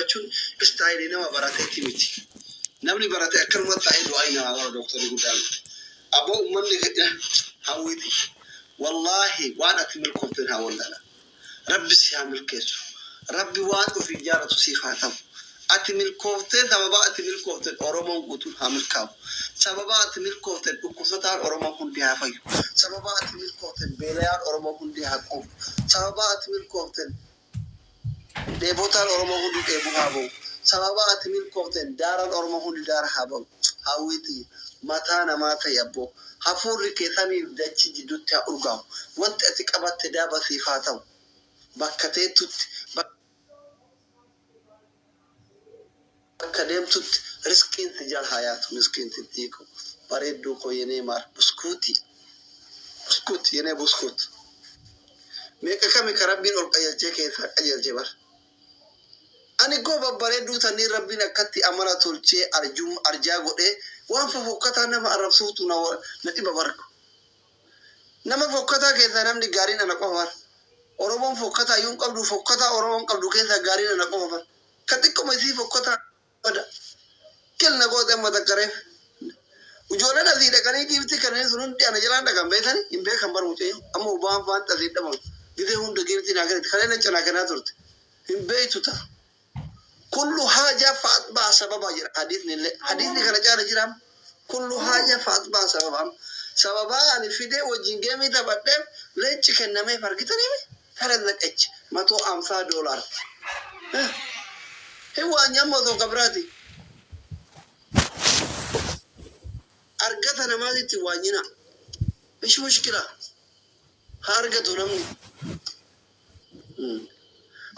dubbachuun istaayilii nama barateeti miti. Namni barate akkanuma taa'ee du'aa namaa godha dooktarri guddaan. Aboo uummanni hawwiiti. Wallaahi waan ati milkoofteen haa wallaala. Rabbi si haa milkeessu. Rabbi waan ofii jaalatu siif haa ta'u. Ati milkooftee sababa ati milkoofteen Oromoon guutuun haa milkaa'u. Sababa ati milkoofteen dhukkubsataan Oromoo hundi haa fayyu. Sababa ati milkoofteen beelayaan Oromoo hundi haa quufu. Sababa ati milkoofteen dheebotaan Oromoo hundi dheebuu haa ba'u. Sababa ati milkoofteen daaraan Oromoo hundi daara haa ba'u. Hawwiiti mataa namaa ta'e abboo. Hafuurri kee samiif dachii jidduutti haa urgaa'u. Wanti ati qabatte daaba siif haa ta'u. Bakka teettutti, bakka deemtutti riskiin si jala haa yaatu miskiin tittiiko. Bareedduu koo yenee maar buskuutii. Buskuut yenee buskuut. Meeqa kami ka Rabbiin ol qajeelchee keessaa qajeelche bar. Ani koo babbareedduu tanniin Rabbiin akkatti amala tolchee arjum arjaa godhee waan fofokkataa nama arrabsuutu na na dhiba barko. Nama fokkataa keessaa namni gaariin ana qofa bar. Oromoon fokkataa iyyuu hin qabdu, fokkataa Oromoon qabdu keessaa gaariin ana qofa bar. Ka xiqquma isii fokkataa bada. Kilna goote amma takka reef. Ijoolleen asii dhaqanii giiftii kanneen sun hundi ana jalaan dhaqan beekani hin beekan bar mucayyoo. Amma ubaan faan asii dhabamu. Gizee hunda giiftii naa kenniti. Kalee leenca naa kennaa turte. Hin beektu ta'a. Kullu haaja fa'atbaa sababa jedha hadiisni illee. Hadiisni kana caala jiraam. Kullu haaja fa'atbaa sababa. Sababaa ani fidee wajjin geemii taphadheef leenci kennameef argitaniimi. Tarazaqech $150. Hin waan nyaammoo osoo kabiraati. Argata namaatitti waanyina. Mish mushkila. Haa argatu namni.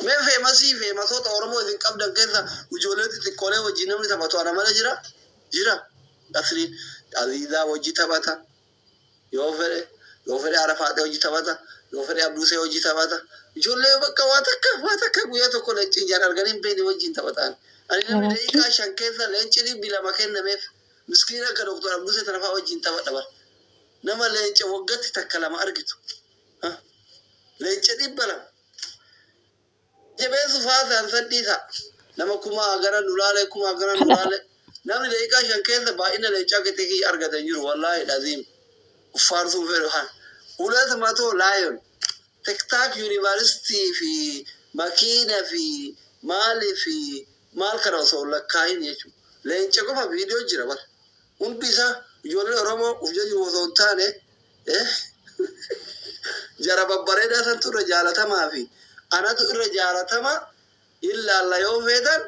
Mee feemasii feemasoota Oromoo isin qabdan keessa ijoollee xixiqqoolee wajjin namni taphatu ana malee jira? Jira. Asliin Aziizaa wajji taphata. Yoo fedhe yoo fedhe Arafaaxee wajji taphata. Yoo fedhe Abduusee wajji taphata. Ijoollee bakka waa takka waa takka guyyaa tokko leenci ijaan arganii hin beekne wajjin taphataan. Ani namni daqiiqaa 5 keessa leenci 200 kennameef miskiina akka Doktor Abduusee tana fa'aa wajjin taphadha bara. Nama leenca waggatti takka lama argitu. Leenca 200. Jabeessu faasaan san dhiisaa. Nama kuma hagana nu laale, kuma hagana nu laale. Namni daqiiqaa 5 keessa baay'ina leencaa qixee kiyya argate hin jiru. Wallaahi dhaziim. Uffaarsuun fedhu han. 200 lion. TikTok University fi makiina fi maali fi maal kana osoo hin lakkaahin jechuudha. Leenca qofa viidiyoo jira bara. Hundi isaa ijoolleen Oromoo uf jajuuf osoo hin taane jara babbareedaa santu irra jaalatamaa fi anatu irra jaalatama hin laalla yoo feetan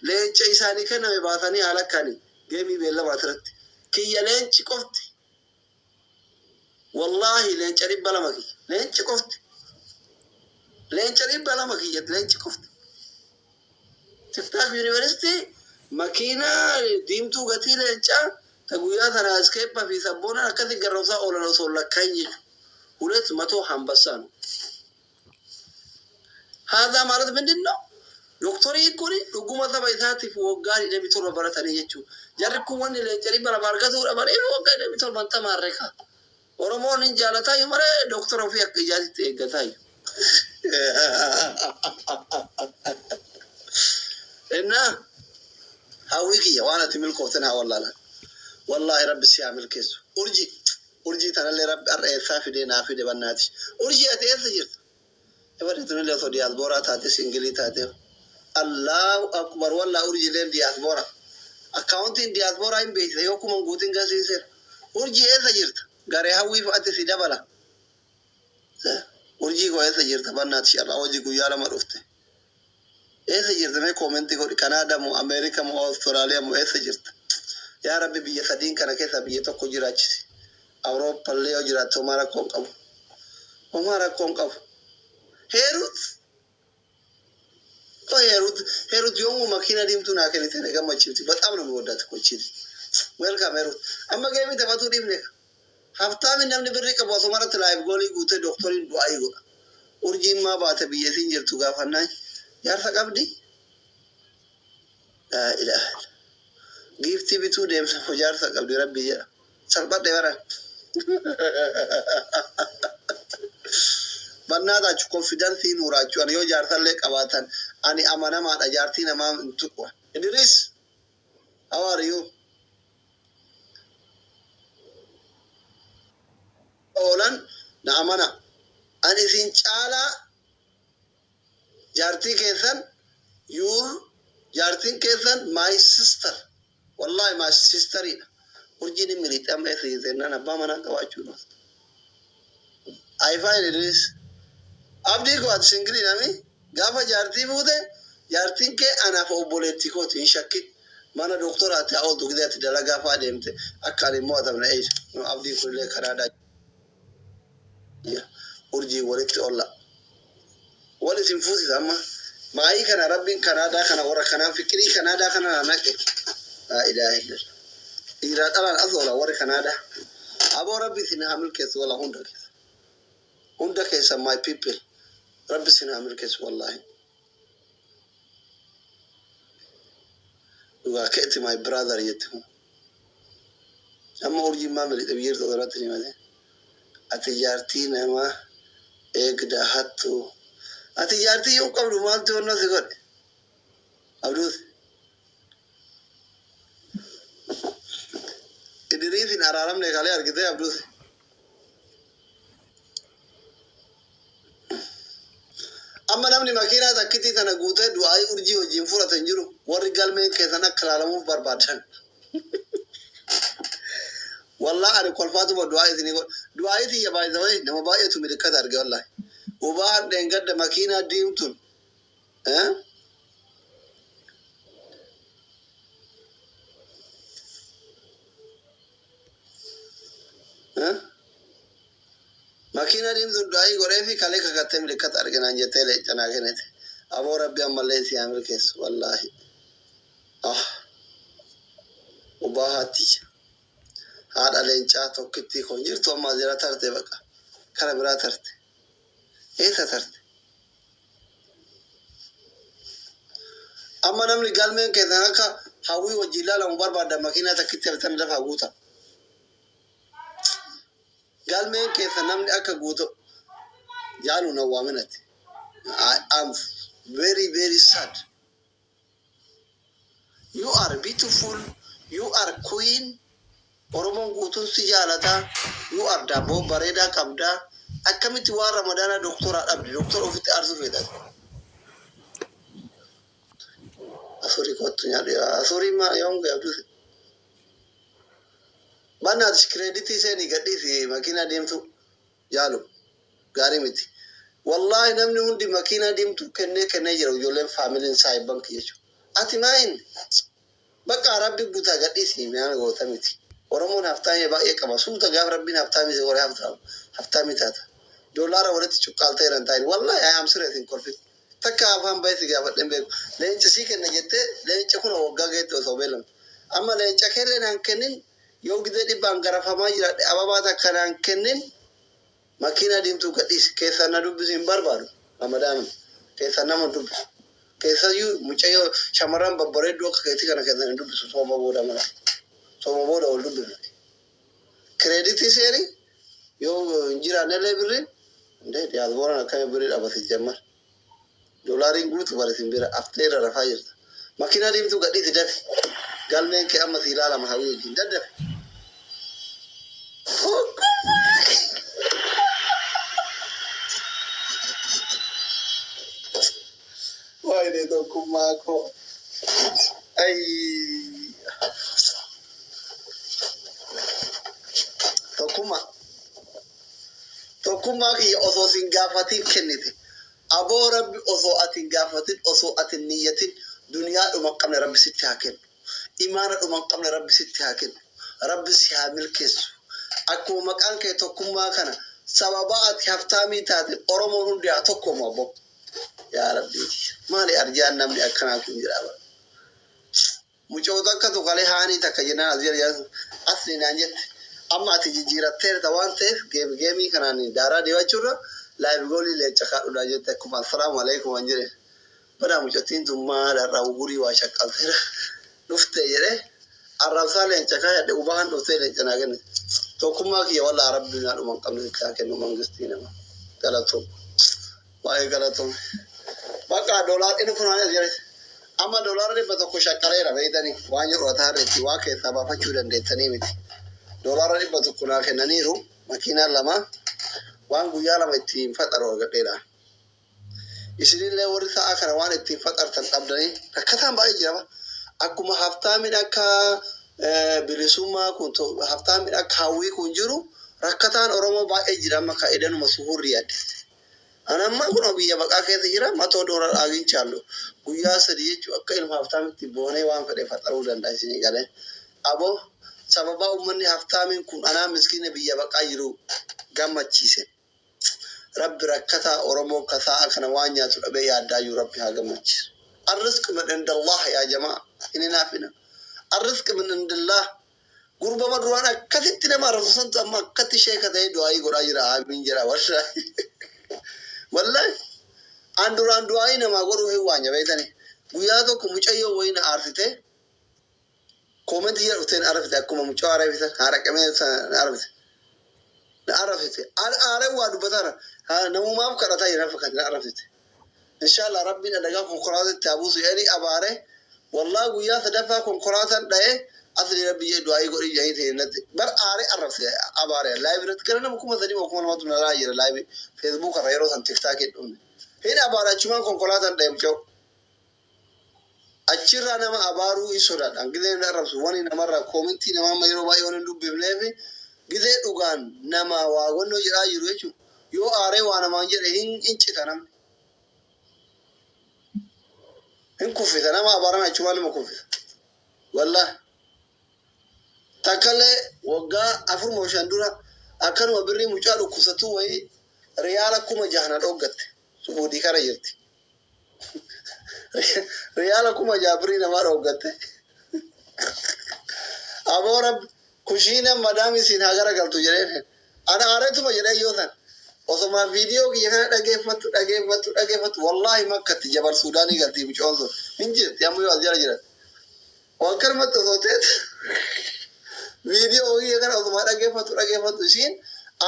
leenca isaanii kenname baasanii haa lakkaanii geemii beellama asirratti. Kiyya leenci qofti wallaahi leenca 200 kiyya leenci qofti leenca 200 kiyya leenci qofti. TikTok University makiinaa diimtuu gatii leencaa ta guyyaa sana iskeeppa fi sabboonaan akkasi garroomsaa oolan osoo hin lakkaa'in jechuudha. ሁለት መቶ አንበሳ ነው። ሀዛ ማለት ምንድን ነው? Doktorii kun dhuguma saba isaatiif waggaa 27 baratanii jechuudha. Jarri kun wanni leenca 200 argatuudha malee waggaa 27 tamaarre kaa. Oromoon hin jaalataayyuu malee doktora ofii akka ijaatitti eeggataayyuu. Innaa hawwii kiyya waan ati milkooften haa wallaalan. Wallaahi Rabbi si haa milkeessu. Urjii urjii tanallee Rabbi har'a eessaa fidee naa fide bannaati. Urjii ati eessa jirta? Ebarri tunillee osoo diyaasbooraa taate singilii taate. Allahu akbar wallaa urjiileen diyaasbooraa. Akkaawuntiin diyaasbooraa hin beeksisa yoo kuman guutin gasiiseera. Urjii eessa jirta? Garee hawwii fa'aatti si dabala. Urjii koo eessa jirta bannaati sharraa hojii guyyaa lama dhufte. Eessa jirta mee koomentii godhi Kanaadaa moo Ameerika moo Awustiraaliyaa moo eessa jirta? Yaa Rabbi biyya sadiin kana keessaa biyya tokko jiraachisi. Awurooppallee yoo jiraatte homaa rakkoo hin qabu. Homaa rakkoo hin qabu. Heerut ቆይ ሄሩት ሄሩት yoomuu makiina diimtuu naa kennite na gammachiifti. በጣም ነው የምወዳት እኮ ይቺ ልጅ። Welcome ሄሩት። Amma geemii taphatuu dhiifne. Haftaami namni birrii qabu osoo maratti live goolii guutee doktoriin du'aa godha. Urjiin maa baate biyya isiin jirtu gaafannaan jaarsa qabdi? Laa ilaaha illa. Giiftii bituu deemsa moo jaarsa qabdi rabbi jedha. Salphadhe baran. Bannaataachu confidence nuuraachu ani yoo jaarsallee qabaatan Ani amanamaadha, jaartii namaa hin tuqu. Idris, how are you? Oolan na amana. Ani isin caalaa jaartii keessan, your jaartiin keessan my sister. Wallahi my sisteridha. Urjiin hin miliixxe amma eessa jirti jennaan abbaa manaa qabaachuu dha. I find Idris. Abdii koo, ati single nami gaafa jaartii fuute, jaartiin kee anaaf obboleettii kooti, hin shakkin. Mana doktoraatti haa ooltu, gidee ati dalagaa fa'aa deemte akka ani hin mo'atamne eeysa. Abdiin kunillee Kanaadaa jira. Urjiin walitti olla. Wal isin fuusisa amma. Maayii kana rabbiin Kanaadaa kana warra kanaan fiqirii Kanaadaa kana na naqe. Laa ilaaha illallah. Dhiiraa dhalaan as oola warri Kanaadaa. Aboo, rabbi isin haa milkeessu wala hunda keessa. Hunda keessa, my people. Rabbi isin haa milkeessu wallahi. Dhugaa keeti, my brother, jette kun. Amma urjiin maa miliqxe biyya jirtu irratti ni mate. Ati jaartii nama eegda hattu. Ati jaartii yoo qabdu maaltu onnoo si godhe? Abduus. Idiriisin araaramne kalee argitee, Abduus. Amma namni makiinaa takkitii tana guutee du'aayii urjii wajjin fudhate hin jiru. Warri galmeen keessan akka ilaalamuuf barbaadan. Wallaa ani kolfaatuma du'aa isinii godha. Du'aayii tiyya, by the way, nama baay'eetu milikkata arge wallahi. Ubaan dheengadda makiinaa diimtuun. Eh? Eh? Makiinaa diimtuun du'aayii godhee fi kalee kakattee milikkata arginaan jettee leencanaa kennite. Aboo, rabbi ammallee si haa milkeessu wallaahi. Ah. Ubaa haatiyya. Haadha leencaa tokkittii kun jirtu amma as jala tarte, baqa. Kara biraa tarte. Eessa tarte? Amma namni galmeen keessan akka hawwii wajjin ilaalamu barbaaddan makiinaa takkitti haftan dafaa guuta. Galmeen keessan namni akka guutu jaalu na waaminati. I am very very sad. You are beautiful. You are queen. Oromoon guutuun si jaalata. You are daabboo bareedaa qabda. Akkamitti waan Ramadaanaa doktoraa dhabde? Doktora ofitti aarsuu feetan. Asurii kottu nyaadhu. Asurii maa yoom gaabdu? Bannaati credit seenii gadhiisi makiinaa deemtu jaalu gaarii miti. Wallaahi namni hundi makiinaa diimtuu kennee kennee jira, ijoolleen faamiliin saayibban kiyya jechuudha. Ati maa inni? Bakka rabbi guutaa gadhiisi, mi'aan goota miti. Oromoon haftaamii baay'ee qaba. Suuta gaafa rabbiin haftaamii si godhe haftaamii taata. Doolaara walitti cuqqaaltee jiran taa'in. Wallaahi I am serious, hin kolfin. Takka afaan bahee si gaafadheen beeku. Leenca sii kenna jettee leenca kun waggaa geette osoo beelamtu. Amma leenca keellee naan kennin, yoo gidee dhibbaan garafamaa jiraadhe ababaa takka naan kennin, makiinaa diimtuu gadhiisi. Keessaan na dubbisu hin barbaadu. Ramadaanuma. Keessaan nama dubbisu. Keessayyuu mucayyoo shamarran babbareedduu akka keetii kana keessan hin dubbisu sooma booda mala. Sooma booda wal dubbifna. Credit seeni yoo hin jiraannellee birriin indee diyaasbooraan akkami birrii dhabasi jammar. Doolaariin guutu bare sin bira aftee irra rafaa jirta. Makiinaa diimtuu gadhiisi dafi. Galmeen kee amma si ilaalama hawwii wajjin daddafi. Tokkummaa. Waayee tokkummaa koo. Ayii. Tokkummaa. Tokkummaa kiyya osoo sin gaafatin kennite. Aboo, rabbi osoo ati hin gaafatin, osoo ati hin niyyatin, duniyaa dhuma hin qabne rabbi sitti haa kennu. Imaana dhuma hin qabne rabbi sitti haa kennu. Rabbi si haa milkeessu. Akkuma maqaan kee tokkummaa kana, sababaa ati haftaamii taate Oromoon hundi haa tokkoomu abbo. Yaa rabbii kiyya. Maali arjaan namni akkanaa kun jira bara. Mucoo takka tuqalee haanii takka jennaan as jala asli naan jette. Amma ati jijjiiratteerta waan ta'eef geemii kanaan daaraa dibachuurra live goalii leenca kaadhuudhaa jette, akkuma assalaamu alaikum waan jedheen. Badaa, mucattiin tun maal har'a ugurii waa shaqqalteera dhufte jedhee arrabsaa leenca kaayadhe, ubahan dhuftee leenca naa kennite. Tokkummaa kiyya, wallaa rabbi naa dhuma hin qabne sitti haa kennu, mangistii nama. Galatoom. Baay'ee galatoom. Bakka doolaar inni kun as jedhe. Amma doolaara 100 shaqqaleera beeytanii waan jedhu ataarreetti waa keessaa baafachuu dandeettanii miti. Doolaara 100 naa kennaniiru, makiinaan lama waan guyyaa 2 ittiin faxaru argadheera. Isinillee warri sa'a kana waan ittiin faxartan dhabdanii rakkataan baay'ee jira. Akkuma haftaamin akka bilisummaa kun, haftaamin akka hawwii kun jiru, rakkataan Oromoo baay'ee jira amma ka edanuma suhurri yaadde. Ani amma kun biyya baqaa keessa jira, matoo doolar agincaallu guyyaa 3 jechuun akka ilma haftaamitti boonee waan fedhe faxaruu danda'a isinii galee. Aboo, sababaa uummanni haftaamiin kun anaa miskiina biyya baqaa jiru gammachiise. Rabbi rakkataa Oromoo ka sa'a kana waan nyaatu dhabee yaaddaayyuu Rabbi haa gammachiisu. الرزق من عند الله يا جماعة hin hinaafina. الرزق من عند الله. Gurbama duraan akkasitti nama arrabsu santu amma akkatti sheeka ta'ee du'aayii godhaa jira, aamiin jedha wallahi. Wallahi an duraan du'aayii namaa godhuu hin waanya beektani. Guyyaa tokko mucayyoo wayii na aarsite, comment jala dhuftee na arrabsite, akkuma mucaa arrabsitan haadha qamee na arrabsite. Na arrabsite. Aaree waa dubbataara. Namumaaf kadhataa jira fakkaate na arrabsite. Inshallah Rabbiin adagaa konkolaataatti haa buusu jedhanii abaare. Wallaa guyyaa sadaffaa konkolaataan dha'ee asli Rabbi jedhe du'aayii godhii jedhanii ta'e natti. Bar aaree arrabse abaare. Live irratti gara nama 3000 moo 2000tu na laa jira live Facebook irra, yeroo san TikTokii dhumne. Hin abaare, achumaan konkolaataan dha'e mucoo. Achirraa nama abaaruu hin sodaadha. Gizee inni arrabsu wani namarraa comment namaa amma yeroo baay'ee waan hin dubbifneef, gizee dhugaan nama waa gonnoo jedhaa jiru jechuudha. Yoo aaree waa namaan jedhe hin cita namni. Hin kuffisa, nama abaaran achumaan nama kuffisa. Wallahi. Takkallee waggaa 4 moo 5 dura akkanuma birrii mucaa dhukkubsatuu wayii riyaala 6000 na dhooggatte. Su'uudii kana jirti. Riyaala 6000 birrii namaa dhooggatte. Aboo Rabbi kushiina madaami siin haa garagaltu jedheen. Ana aareetuma jedhee yoo san. Osoma viidiyoo kiyya kana dhageeffattu dhageeffattu dhageeffattu, wallaahi Makkatti Jabal Suudaanii galtii mucoon sun hin jirti amma yoo as jala jiran. Waan kanumatti osoo teet viidiyoo kiyya kana osoma dhageeffattu dhageeffattu isiin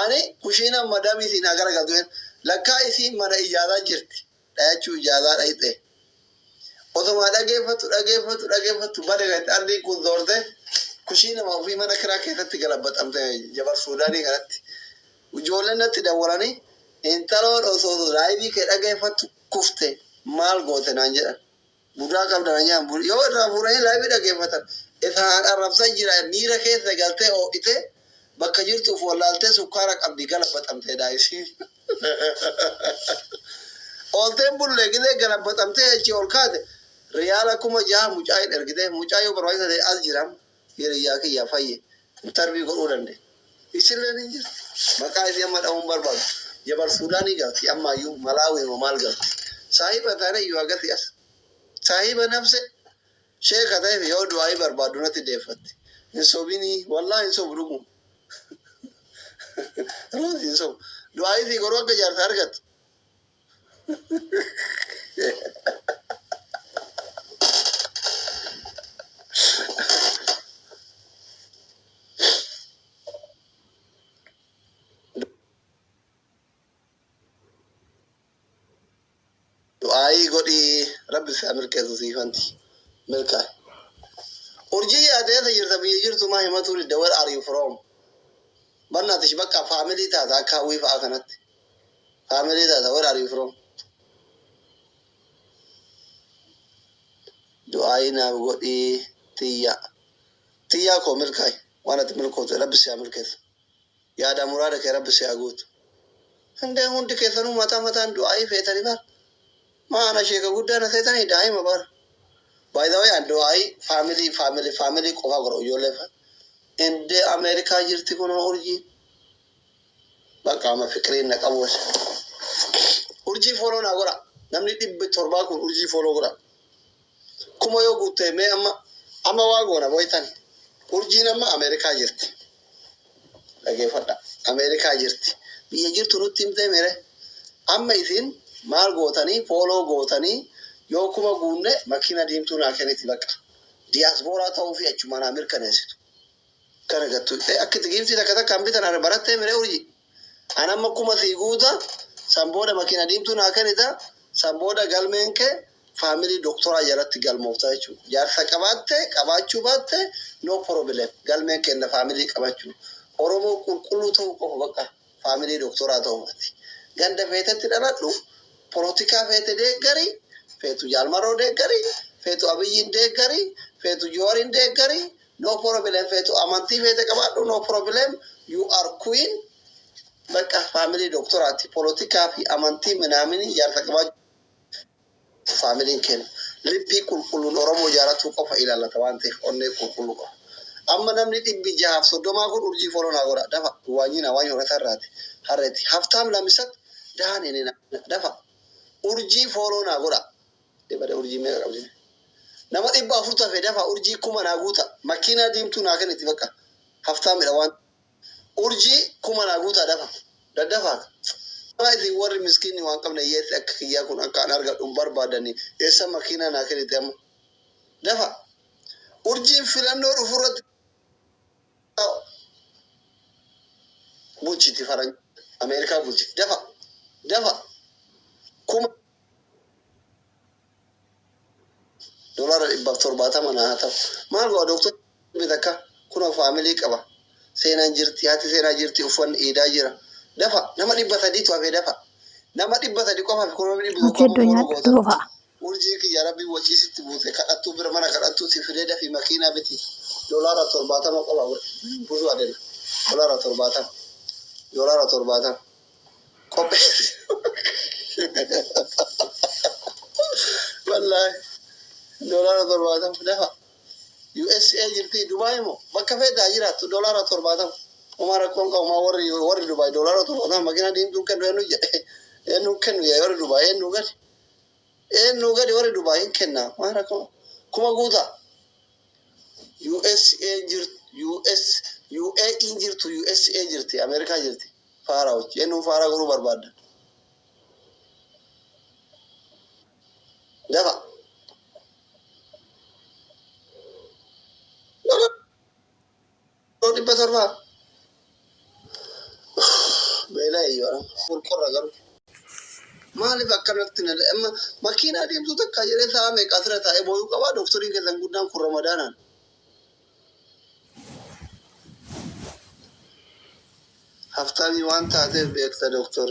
ani kushiina madaamii siin haa garagaltu jedheen. Lakkaa isiin mana ijaazaa jirti. Dhayachuu ijaazaa dhayxe. Osoma dhageeffattu dhageeffattu dhageeffattu bada gatti ardiin kun zoorte kushiinama ofii mana kiraa keessatti galabbaxamte Jabal Suudaanii kanatti. Ijoolleen natti dawwalanii, intaloon osoo live kee dhageeffattu kufte, maal goote naan jedhan. Budaa qabda naan jedhan, yoo irraa fuudhanii live dhageeffatan isaan arrabsaa jira, miira keessa galtee oo'itee bakka jirtuuf wallaaltee sukkaara qabdi galabbaxamteedha isiin. Oolteen bullee gizee galabbaxamtee achii ol kaate riyaala 6000 mucaa hin ergite. Mucaa yoo barbaachisa ta'e as jiram, hiriyyaa kiyya fayye interview godhuu dandeenya. Isilleen hin jirti. Maqaa isii amma dha'uun barbaadu. Jabal Suudaanii galti ammaayyuu Malaawii moo maal galti. Saahiba taane iyyuu agasi as. Saahiba nafse sheeka ta'eef yoo du'aayii barbaaddu natti deeffatti. Hin sobinii, wallaahi hin sobu dhuguma. Roozi hin sobu. Du'aayii sii godhuu akka jaarsa argattu. Du'aayii godhii, Rabbi si haa milkeessu, siifanti milkaa'e. Urjii yaadee eessa jirta, biyya jirtu maa himatuu didda? Where are you from? Barnaatish bakka family taata, akka hawwii fa'aa kanatti. Family taata, where are you from? Du'aayii naaf godhii tiyyaa. Tiyyaa koo milkaa'i. Waan ati milkootu Rabbi si haa milkeessu. Yaada muraada kee Rabbi si haa guutu. Hundee hundi keessanuu mataa mataan du'aayii feetanii bar. Maana sheeka guddaa na seetanii daa'ima bar. By the way, an du'aayii family family family qofaa godha, ijoollee fa. Indee Ameerikaa jirti kunoo urjii. Bakka amma fiqiriin na qabu. Urjii follow naa godha. Namni 700 kun urjii follow godha. 1000 yoo guutte mee amma amma waa goona boytan. Urjiin amma Ameerikaa jirti. Dhageeffadha. Ameerikaa jirti. Biyya jirtu nutti himtee mere. Amma isin maal gootanii, follow gootanii yoo 1000 guunne makiina diimtuu naa kenniti bakka. Diyaaspooraa ta'uu fi achumaan haa mirkaneessitu. Kana gattu. Akka itti giiftii takka takkaan bitan ara barattee mere urjii. An amma 1000 sii guuta. San booda makiina diimtuu naa kennita. San booda galmeen kee family doktoraa jalatti galmoofta jechuudha. Jaarsa qabaatte qabaachuu baatte no problem, galmeen kenna family qabachuu. Oromoo qulqulluu ta'uu qofa bakka family doktoraa ta'uu mati. Ganda feetetti dhaladhu, polotikaa feete deeggari, feetu Jaalmaroo deeggari, feetu Abiyyiin deeggari, feetu Jawaariin deeggari, no problem, feetu amantii feete qabaadhu, no problem, you are queen. Bakka family doktoraati polotikaa fi amantii minaaminii jaarsa qabaachuu familyn kenna. Libbii qulqulluun Oromoo jaalatuu qofa ilaallata waan ta'eef onnee qulqulluu qaba. Amma namni 630 kun urjii follow naa godha. Dafa waanyina waan horata irraati. Harreeti. Haftaam lamisat dahan inni dafa. Urjii follow naa godha. Dhibba urjii meeqa qabdi? Nama 400 tafe, dafa urjii 1000 naa guuta. Makiinaa diimtuu naa kenniti bakka. Haftaamidha waan. Urjii 1000 naa guutaa, dafa. Daddafaa. Isin warri miskiinni waan qabne hiyyeessi akka kiyyaa kun akka an argadhu hin barbaadani. Eessa makiinaa naa kennite amma? Dafa. Urjiin filannoo dhufu irratti bulchiti, faran Ameerikaa bulchiti. Dafa. Dafa. $170,000 naa haa ta'u. Maal godha dooktorri takka kunoo family qaba. Seenaan jirti, haati seenaa jirti, uffanni iidaa jira. Dafa, nama 300tu hafee, dafa. Nama 300 qofa fi kunoo 100 Hojjedhu amma follow nyaadhu gootan. dhufa. Urjii kiyya rabbii waciisitti buute kadhattuu bira mana kadhattuu si fidee, dafii makiinaa biti. $70 qofa buusuu adeema. $70. $70. Qopheessi. Wallaahi. $70 dafa. USA jirti, Dubaay moo bakka feetaa jiraattu $70. Homaa rakkoon qabu maa warri Dubaay $70 makiinaa diimtuu kennu eenyu jedhe, eenyu kennu yaa warri Dubaay, eenyu gadi, eenyu gadi, warri Dubaay hin kenna, maa rakkoo, 1000 guutaa. USA jirtu, US UAE jirtu, USA jirti, Ameerikaa jirti, faaraa hojii eenyu faaraa godhuu barbaadda, dafa. 700 beela eeyyoo qulqurra garuu maaliif akkanatti na amma makiinaa deemtuu takka jedhee sa'a meeqa asirra taa'ee booyuu qabaa? Dooktoriin keessan guddaan kun ramadaanaan. Haftaamii waan taateef beekta dooktor.